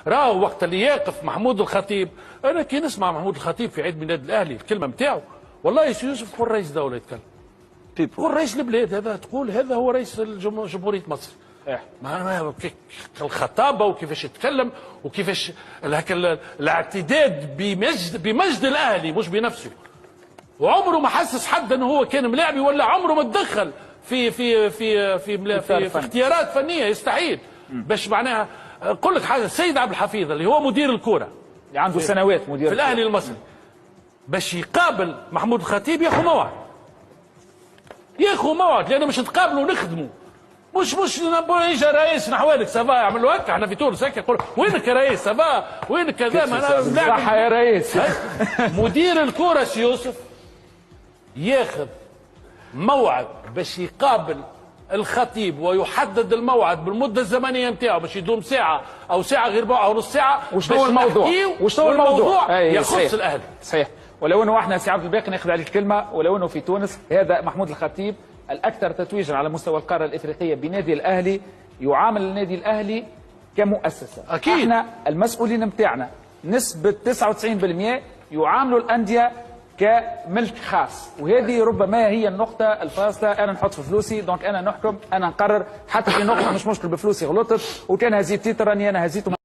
راهو وقت اللي يقف محمود الخطيب، انا كي نسمع محمود الخطيب في عيد ميلاد الاهلي الكلمة نتاعو، والله يا سي يوسف تقول رئيس دولة يتكلم، تقول رئيس البلاد هذا، تقول هذا هو رئيس جمهورية مصر. الخطابة وكيفاش يتكلم وكيفاش الاعتداد بمجد الاهلي مش بنفسه. وعمره ما حسس حد انه هو كان ملاعبي، ولا عمره ما تدخل في في في في في, في, في اختيارات فنية، يستحيل. باش معناها نقول لك حاجة، السيد عبد الحفيظ اللي هو مدير الكورة اللي عنده سنوات مدير في الاهلي المصري، باش يقابل محمود الخطيب ياخذ موعد، ياخذ موعد، لانه مش نتقابلوا ونخدموا، مش نقول ايش يا رئيس نحوالك ça va، يعملوا هكا. احنا في تونس هكا يقول وينك يا رئيس ça va، وينك كذا، صح يا رئيس. مدير الكورة سي يوسف ياخذ موعد باش يقابل الخطيب ويحدد الموعد بالمدة الزمنية نتاعو باش يدوم ساعة او ساعة غير ربع او نص ساعة. وشنو الموضوع؟ وشنو الموضوع؟ يخص الاهلي. صحيح. ولو انه احنا سي عبد الباقي ناخذ عليك الكلمة، ولو انه في تونس هذا محمود الخطيب الاكثر تتويجا على مستوى القارة الافريقية بنادي الاهلي، يعامل النادي الاهلي كمؤسسة. اكيد احنا المسؤولين نتاعنا نسبه 99% يعاملوا الاندية كملك خاص، وهذه ربما هي النقطة الفاصلة. أنا نحط في فلوسي donc أنا نحكم، أنا نقرر، حتى في نقطة مش مشكل بفلوسي غلطت، وكان هزيت titre راني أنا هزيته.